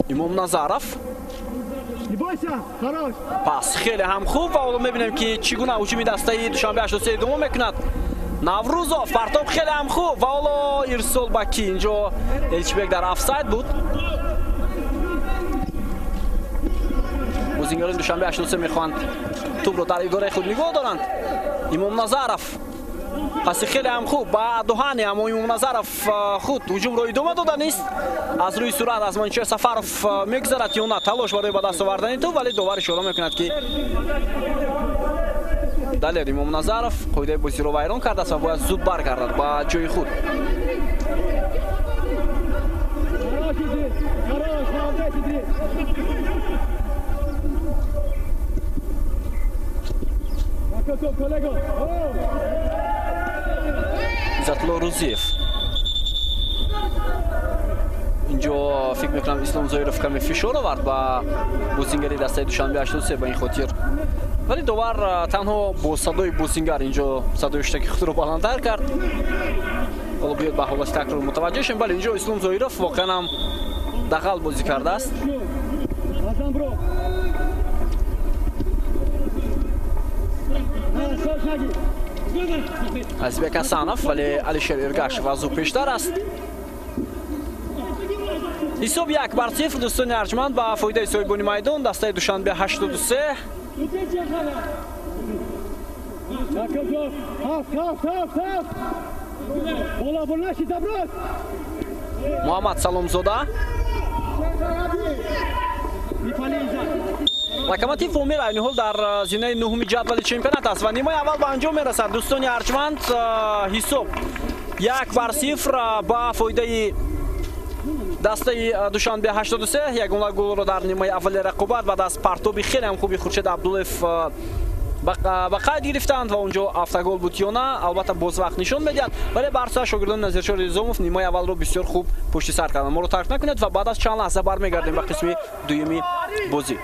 Имом Назаров. Пас хеле ҳам хуб ва ҳоло мебинем, ки чӣ гуна ҳуҷуми дастаи Душанбе 83 идома мекунад. Наврӯзов, партоб хеле ҳам хуб ва ҳоло ирсол ба ки? Инҷо Элчибек дар офсайд буд. Бозингарони Душанбе 83 мехоҳанд тӯбро дар идораи худ нигоҳ доранд. Имом Назаров, паси хеле ҳам хуб ба Дуҳани, аммо Имом Назаров худ ҳуҷумро идома дода нест. Аз рӯи сурат аз Манучер Сафаров мегузарад ё на, талош барои ба даст овардани тӯб, вале довар ишора мекунад, ки Далер Имом Назаров қоидаи бозиро вайрон кардааст ва бояд зуд баргардад ба ҷои худ. Иззатулло Рӯзиев. Инҷо фикр мекунам, Ислом Зоиров каме фишор овард ба бозингари дастаи Душанбе 83, ба ин хотир, вале довар танҳо бо садои бозингар инҷо садои штаки худро баландтар кард. Ҳоло биёд ба ҳолати такрор мутаваҷҷеҳ шем. Бале, инҷо Ислом Зоиров воқеан ҳам дағал бозӣ кардааст. Азизбек Ҳасанов, вале Алишер Иргашев аз ӯ пештар аст. Ҳисоб 1-0, дӯстони арҷманд, ба фоидаи соҳибони майдон, дастаи Душанбе 83. Муҳаммад Саломзода. Локомотив Помир айни ҳол дар зинаи нуҳуми ҷадвали чемпионат аст ва нимаи аввал ба анҷом мерасад. Дӯстони арҷманд, ҳисоб 1-0 ба фоидаи дастаи Душанбе 83. Ягона голро дар нимаи аввали рақобат баъд аз партоби хеле ҳам хуби Хуршед Абдуллоев ба қайд гирифтанд ва онҷо автогол буд ё на, албатта боз вақт нишон медиҳад, вале барса шогирдони Назиршоҳ Низомов нимаи аввалро бисёр хуб пушти сар карданд. Моро тарк накунед ва баъд аз чанд лаҳза бармегардем ба қисми дуюми бозӣ.